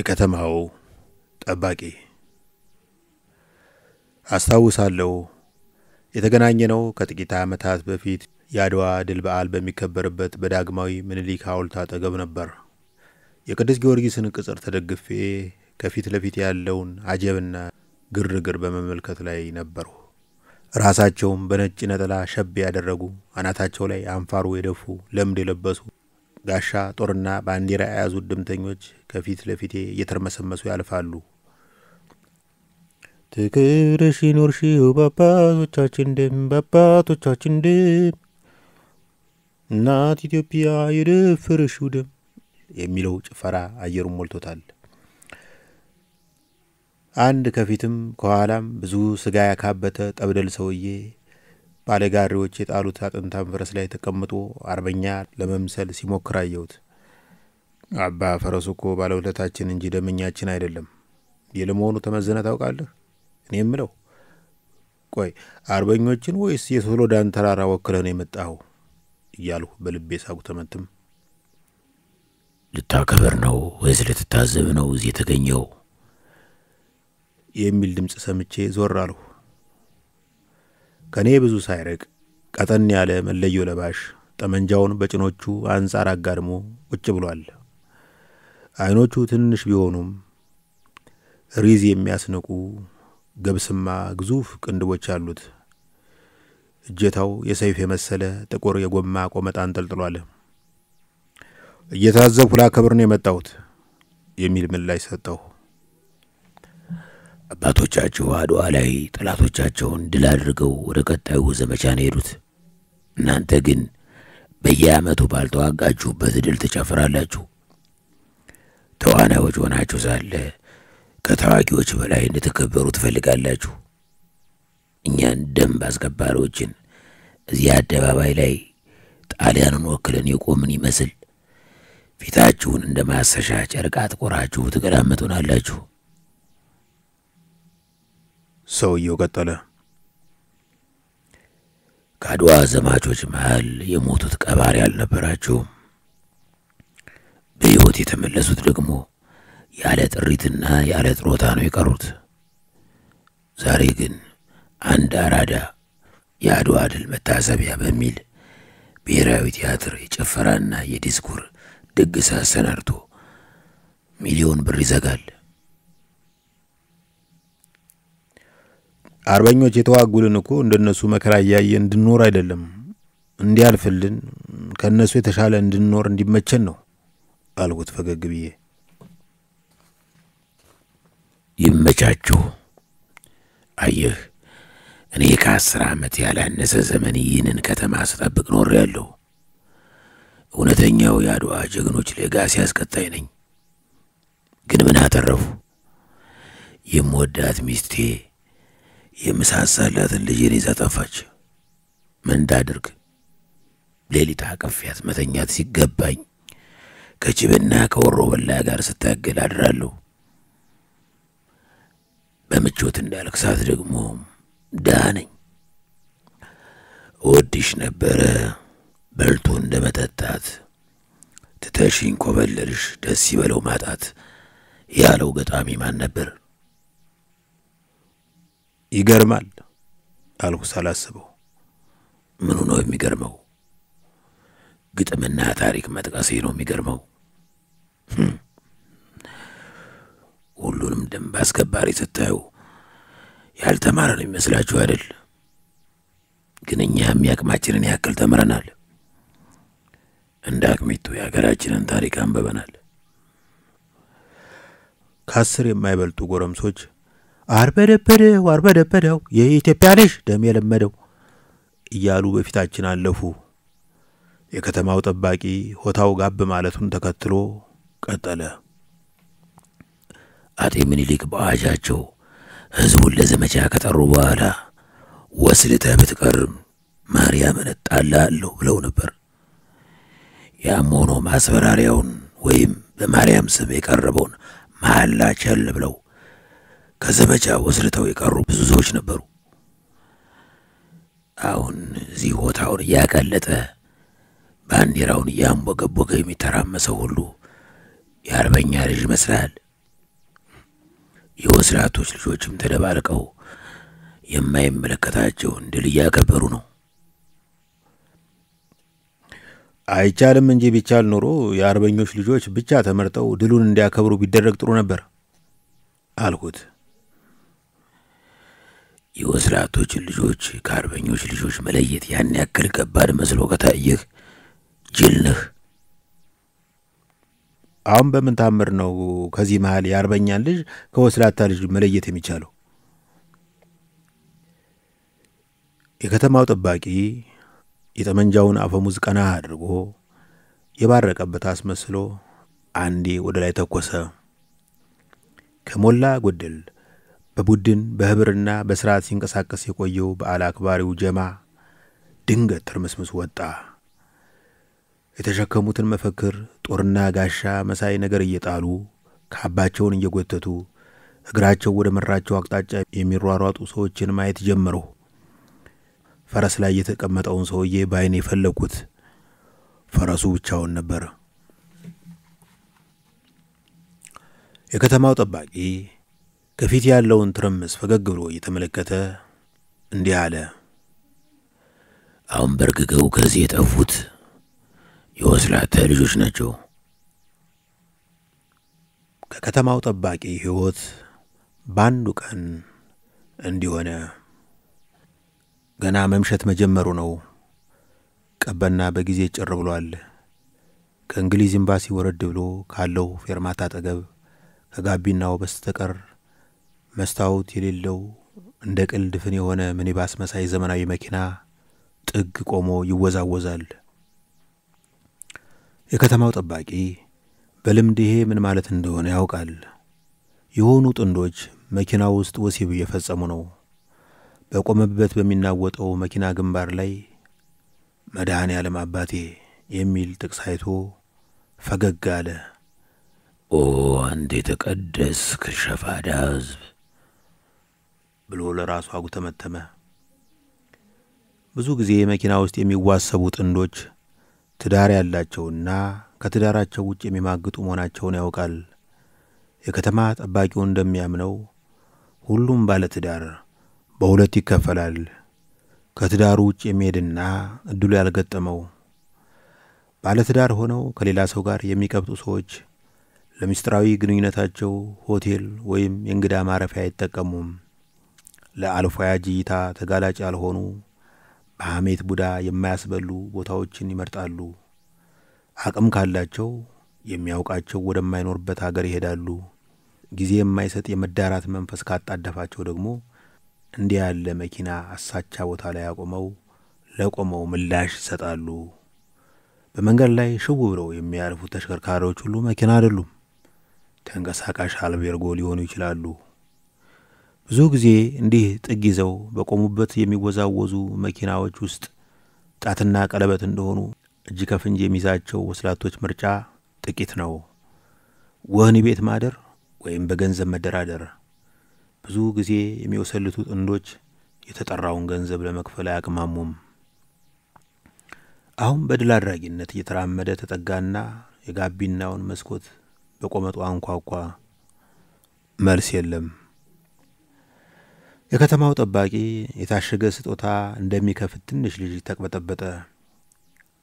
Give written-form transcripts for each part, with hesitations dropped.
የከተማው ጠባቂ። አስታውሳለሁ፣ የተገናኘነው ከጥቂት ዓመታት በፊት የአድዋ ድል በዓል በሚከበርበት በዳግማዊ ምኒልክ ሐውልት አጠገብ ነበር። የቅዱስ ጊዮርጊስን ቅጽር ተደግፌ ከፊት ለፊት ያለውን አጀብና ግርግር በመመልከት ላይ ነበርሁ። ራሳቸውም በነጭ ነጠላ ሸብ ያደረጉ፣ አናታቸው ላይ አንፋሩ የደፉ፣ ለምድ የለበሱ፣ ጋሻ ጦርና ባንዲራ የያዙ ድምተኞች ከፊት ለፊቴ እየተርመሰመሱ ያልፋሉ። ትክብርሽ ይኑርሽው በአባቶቻችን ደም፣ በአባቶቻችን ደም፣ እናት ኢትዮጵያ የደፈረሽው ደም የሚለው ጭፈራ አየሩን ሞልቶታል። አንድ ከፊትም ከኋላም ብዙ ስጋ ያካበተ ጠብደል ሰውዬ ባለጋሪዎች የጣሉት አጥንታም ፈረስ ላይ ተቀምጦ አርበኛ ለመምሰል ሲሞክር አየሁት። አባ፣ ፈረሱ እኮ ባለውለታችን እንጂ ደመኛችን አይደለም። የለመሆኑ ተመዝነህ ታውቃለህ? እኔ የምለው ቆይ፣ አርበኞችን ወይስ የሶሎዳን ተራራ ወክለህ ነው የመጣኸው? እያልሁ በልቤ ሳጉተመትም ልታከብር ነው ወይስ ልትታዘብ ነው እዚህ የተገኘው? የሚል ድምፅ ሰምቼ ዞር አልሁ። ከእኔ ብዙ ሳይርቅ ቀጠን ያለ መለዮ ለባሽ ጠመንጃውን በጭኖቹ አንጻር አጋድሞ ቁጭ ብሏል። ዓይኖቹ ትንሽ ቢሆኑም ሪዝ የሚያስንቁ ገብስማ ግዙፍ ቅንድቦች አሉት። እጀታው የሰይፍ የመሰለ ጥቁር የጎማ ቆመጣ አንጠልጥሏል። እየታዘብኩ ላከብር ነው የመጣሁት የሚል ምላሽ ሰጠሁ። አባቶቻችሁ አድዋ ላይ ጠላቶቻቸውን ድል አድርገው ወደ ቀጣዩ ዘመቻ ነው የሄዱት። እናንተ ግን በየዓመቱ ባልተዋጋችሁበት ድል ትጨፍራላችሁ። ተዋናዮች ሆናችሁ ሳለ ከተዋጊዎች በላይ እንድትከበሩ ትፈልጋላችሁ። እኛን ደንብ አስከባሪዎችን እዚህ አደባባይ ላይ ጣሊያንን ወክለን የቆምን ይመስል ፊታችሁን እንደ ማሰሻ ጨርቅ አጥቁራችሁ ትገላመጡናላችሁ። ሰውየው ቀጠለ። ከአድዋ ዘማቾች መሃል የሞቱት ቀባሪ አልነበራቸውም። በሕይወት የተመለሱት ደግሞ ያለ ጥሪትና ያለ ጥሮታ ነው የቀሩት። ዛሬ ግን አንድ አራዳ የአድዋ ድል መታሰቢያ በሚል ብሔራዊ ቲያትር የጭፈራና የዲስኩር ድግስ አሰናድቶ 1,000,000 ብር ይዘጋል። አርበኞች የተዋጉልን እኮ እንደነሱ መከራ እያየ እንድንኖር አይደለም፣ እንዲያልፍልን፣ ከእነሱ የተሻለ እንድንኖር እንዲመቸን ነው አልኩት ፈገግ ብዬ። ይመቻችሁ። አየህ፣ እኔ ከ10 ዓመት ያላነሰ ዘመን ይህንን ከተማ ስጠብቅ ኖሬያለሁ። እውነተኛው የአድዋ ጀግኖች legacy አስቀጣይ ነኝ። ግን ምን አተረፉ? የምወዳት ሚስቴ የምሳሳላትን ልጄን ይዛ ጠፋች። ምን ታድርግ? ሌሊት አቅፌያት መተኛት ሲገባኝ ከጅብና ከወሮ በላ ጋር ስታገል አድራለሁ። በምቾት እንዳልክሳት ደግሞ ድሃ ነኝ። እወድሽ ነበረ በልቶ እንደ መጠጣት፣ ትተሽኝ ኮበለልሽ ደስ ይበለው ማጣት ያለው ገጣሚ ማን ነበር? ይገርማል አልኩ ሳላስበው። ምኑ ነው የሚገርመው? ግጥምና ታሪክ መጥቀሴ ነው የሚገርመው። ሁሉንም ደንብ አስከባሪ ስታዩ ያልተማረ ነው የሚመስላችሁ አይደል? ግን እኛም የአቅማችንን ያክል ተምረናል። እንደ አቅሚቱ የሀገራችንን ታሪክ አንብበናል። ከ10 የማይበልጡ ጎረምሶች አርበደበደው አርበደበደው የኢትዮጵያ ልጅ ደም የለመደው እያሉ በፊታችን አለፉ። የከተማው ጠባቂ ሆታው ጋብ ማለቱን ተከትሎ ቀጠለ። አጤ ምኒልክ በአዋጃቸው ሕዝቡን ለዘመቻ ከጠሩ በኋላ ወስልተህ ብትቀርም ማርያምን እጣልሃለሁ ብለው ነበር። ያም ሆኖ ማስፈራሪያውን ወይም በማርያም ስም የቀረበውን መሐላ ቸል ብለው ከዘመቻ ወስልተው የቀሩ ብዙ ሰዎች ነበሩ። አሁን እዚህ ሆታውን እያቀለጠ ባንዲራውን እያንቦገቦገ የሚተራመሰው ሁሉ የአርበኛ ልጅ ይመስላል። የወስላቶች ልጆችም ተደባልቀው የማይመለከታቸውን ድል እያከበሩ ነው። አይቻልም እንጂ ቢቻል ኖሮ የአርበኞች ልጆች ብቻ ተመርጠው ድሉን እንዲያከብሩ ቢደረግ ጥሩ ነበር አልኩት። የወስላቶችን ልጆች ከአርበኞች ልጆች መለየት ያን ያክል ከባድ መስሎ ከታየህ ጅል ነህ። አሁን በምን ታምር ነው ከዚህ መሃል የአርበኛን ልጅ ከወስላታ ልጅ መለየት የሚቻለው? የከተማው ጠባቂ የጠመንጃውን አፈሙዝ ቀና አድርጎ የባረቀበት አስመስሎ አንዴ ወደ ላይ ተኮሰ። ከሞላ ጎደል በቡድን በህብርና በስርዓት ሲንቀሳቀስ የቆየው በዓል አክባሪው ጀማ ድንገት ትርምስምስ ወጣ። የተሸከሙትን መፈክር ጦርና ጋሻ መሳይ ነገር እየጣሉ፣ ካባቸውን እየጎተቱ፣ እግራቸው ወደ መራቸው አቅጣጫ የሚሯሯጡ ሰዎችን ማየት ጀመሩ። ፈረስ ላይ የተቀመጠውን ሰውዬ በዓይኔ የፈለግኩት። ፈረሱ ብቻውን ነበር። የከተማው ጠባቂ ከፊት ያለውን ትርምስ ፈገግ ብሎ እየተመለከተ እንዲህ አለ። አሁን በርግገው ከዚህ የጠፉት የወስላታ ልጆች ናቸው። ከከተማው ጠባቂ ሕይወት በአንዱ ቀን እንዲሆነ ገና መምሸት መጀመሩ ነው። ቀበና በጊዜ ጭር ብሏል። ከእንግሊዝ ኤምባሲ ወረድ ብሎ ካለው ፌርማታ አጠገብ ከጋቢናው በስተቀር መስታወት የሌለው እንደ ቅል ድፍን የሆነ ሚኒባስ መሳይ ዘመናዊ መኪና ጥግ ቆሞ ይወዛወዛል። የከተማው ጠባቂ በልምድ ይሄ ምን ማለት እንደሆነ ያውቃል። የሆኑ ጥንዶች መኪናው ውስጥ ወሲብ እየፈጸሙ ነው። በቆመበት በሚናወጠው መኪና ግንባር ላይ "መድኃኔ ዓለም አባቴ" የሚል ጥቅስ አይቶ ፈገግ አለ። ኦ አንተ የተቀደስክ ሸፋዳ ሕዝብ ብሎ ለራሱ አጉተመተመ። ብዙ ጊዜ መኪና ውስጥ የሚዋሰቡ ጥንዶች ትዳር ያላቸውና ከትዳራቸው ውጭ የሚማግጡ መሆናቸውን ያውቃል። የከተማ ጠባቂው እንደሚያምነው ሁሉም ባለትዳር በሁለት ይከፈላል። ከትዳሩ ውጭ የሚሄድና እድሉ ያልገጠመው። ባለትዳር ሆነው ከሌላ ሰው ጋር የሚቀብጡ ሰዎች ለምስጢራዊ ግንኙነታቸው ሆቴል ወይም የእንግዳ ማረፊያ አይጠቀሙም። ለአልፎ ያጅ እይታ ተጋላጭ ያልሆኑ፣ በሐሜት ቡዳ የማያስበሉ ቦታዎችን ይመርጣሉ። አቅም ካላቸው የሚያውቃቸው ወደማይኖርበት ሀገር ይሄዳሉ። ጊዜ የማይሰጥ የመዳራት መንፈስ ካጣደፋቸው ደግሞ እንዲህ ያለ መኪና አሳቻ ቦታ ላይ አቆመው ለቆመው ምላሽ ይሰጣሉ። በመንገድ ላይ ሽው ብለው የሚያልፉት ተሽከርካሪዎች ሁሉ መኪና አይደሉም። ተንቀሳቃሽ አልቤርጎ ሊሆኑ ይችላሉ። ብዙ ጊዜ እንዲህ ጥግ ይዘው በቆሙበት የሚወዛወዙ መኪናዎች ውስጥ ጣትና ቀለበት እንደሆኑ እጅ ከፍንጅ የሚይዛቸው ወስላቶች ምርጫ ጥቂት ነው። ወህኒ ቤት ማደር ወይም በገንዘብ መደራደር። ብዙ ጊዜ የሚወሰልቱ ጥንዶች የተጠራውን ገንዘብ ለመክፈል አያቅማሙም። አሁን በድል አድራጊነት እየተራመደ ተጠጋና የጋቢናውን መስኮት በቆመጡ አንኳኳ። መልስ የለም። የከተማው ጠባቂ የታሸገ ስጦታ እንደሚከፍት ትንሽ ልጅ ተቅበጠበጠ።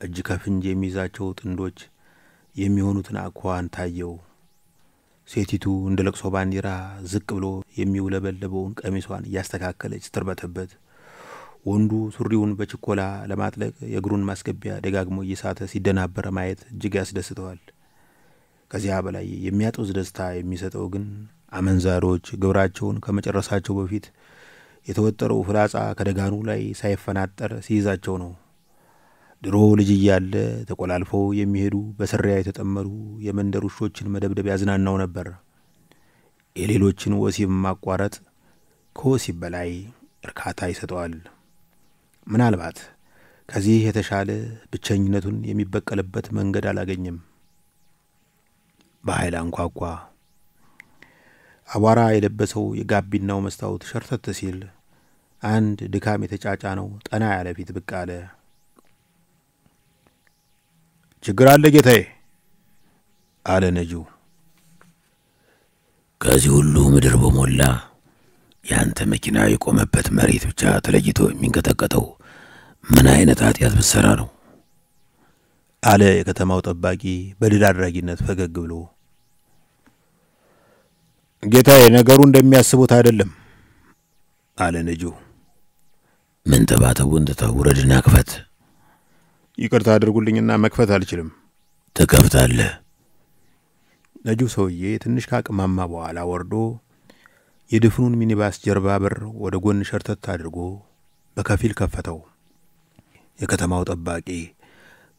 እጅ ከፍንጅ የሚይዛቸው ጥንዶች የሚሆኑትን አኳኋን ታየው። ሴቲቱ እንደ ለቅሶ ባንዲራ ዝቅ ብሎ የሚውለበለበውን ቀሚሷን እያስተካከለች ስትርበተበት፣ ወንዱ ሱሪውን በችኮላ ለማጥለቅ የእግሩን ማስገቢያ ደጋግሞ እየሳተ ሲደናበረ ማየት እጅግ ያስደስተዋል። ከዚያ በላይ የሚያጦዝ ደስታ የሚሰጠው ግን አመንዛሪዎች ግብራቸውን ከመጨረሳቸው በፊት የተወጠረው ፍላጻ ከደጋኑ ላይ ሳይፈናጠር ሲይዛቸው ነው። ድሮ ልጅ እያለ ተቆላልፈው የሚሄዱ በስሪያ የተጠመዱ የመንደር ውሾችን መደብደብ ያዝናናው ነበር። የሌሎችን ወሲብ ማቋረጥ ከወሲብ በላይ እርካታ ይሰጠዋል። ምናልባት ከዚህ የተሻለ ብቸኝነቱን የሚበቀልበት መንገድ አላገኘም። በኃይል አንኳኳ። አቧራ የለበሰው የጋቢናው መስታወት ሸርተት ሲል አንድ ድካም የተጫጫነው ጠና ያለ ፊት ብቅ አለ። "ችግር አለ ጌታዬ?" አለ ነጂው። ከዚህ ሁሉ ምድር በሞላ ያንተ መኪና የቆመበት መሬት ብቻ ተለይቶ የሚንቀጠቀጠው ምን አይነት ኃጢአት ብትሰራ ነው? አለ የከተማው ጠባቂ በድል አድራጊነት ፈገግ ብሎ። ጌታዬ፣ ነገሩ እንደሚያስቡት አይደለም አለ ነጂው። ምን ተባተቡን ትተህ ውረድና ክፈት። ይቅርታ አድርጉልኝና መክፈት አልችልም። ትከፍታለህ። ነጂው ሰውዬ ትንሽ ካቅማማ በኋላ ወርዶ የድፍኑን ሚኒባስ ጀርባ በር ወደ ጎን ሸርተት አድርጎ በከፊል ከፈተው። የከተማው ጠባቂ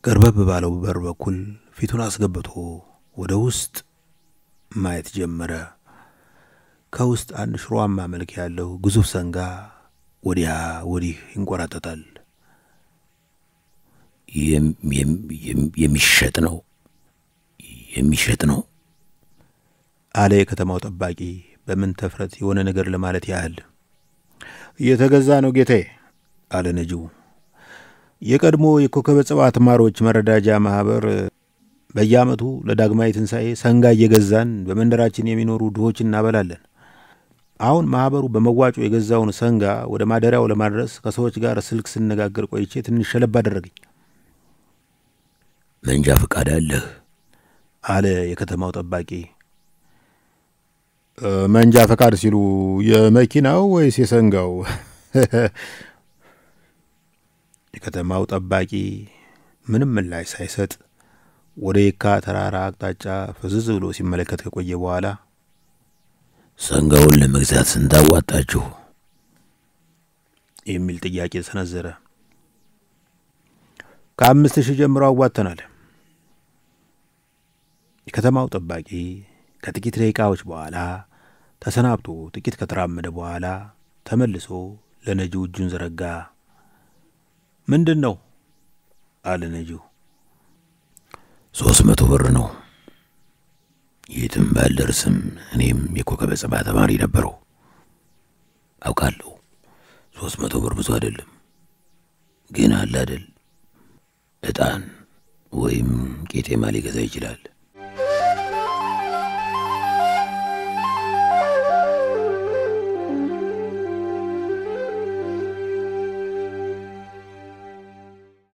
ገርበብ ባለው በር በኩል ፊቱን አስገብቶ ወደ ውስጥ ማየት ጀመረ። ከውስጥ አንድ ሽሮአማ መልክ ያለው ግዙፍ ሰንጋ ወዲያ ወዲህ ይንቆራጠጣል። የሚሸጥ ነው፣ የሚሸጥ ነው አለ የከተማው ጠባቂ በምን ተፍረት የሆነ ነገር ለማለት ያህል። እየተገዛ ነው ጌታዬ አለ ነጂው። የቀድሞ የኮከበ ጽባህ ተማሪዎች መረዳጃ ማህበር በየዓመቱ ለዳግማዊ ትንሣኤ ሰንጋ እየገዛን በመንደራችን የሚኖሩ ድሆች እናበላለን። አሁን ማህበሩ በመዋጮ የገዛውን ሰንጋ ወደ ማደሪያው ለማድረስ ከሰዎች ጋር ስልክ ስነጋገር ቆይቼ ትንሽ ሸለብ አደረገኝ። መንጃ ፈቃድ አለህ? አለ የከተማው ጠባቂ። መንጃ ፈቃድ ሲሉ የመኪናው ወይስ የሰንጋው? የከተማው ጠባቂ ምንም ምላሽ ሳይሰጥ ወደ የካ ተራራ አቅጣጫ ፍዝዝ ብሎ ሲመለከት ከቆየ በኋላ ሰንጋውን ለመግዛት ስንት አዋጣችሁ? የሚል ጥያቄ ሰነዘረ። ከ5000 ጀምሮ አዋጥተናል። የከተማው ጠባቂ ከጥቂት ደቂቃዎች በኋላ ተሰናብቶ ጥቂት ከተራመደ በኋላ ተመልሶ ለነጂው እጁን ዘረጋ። ምንድን ነው? አለ ነጂው። 300 ብር ነው። የትም ባልደርስም እኔም የኮከበ ጽባህ ተማሪ ነበረው አውቃለሁ። 300 ብር ብዙ አይደለም፣ ግን አለ አይደል ዕጣን ወይም ቄጤማ ሊገዛ ይችላል።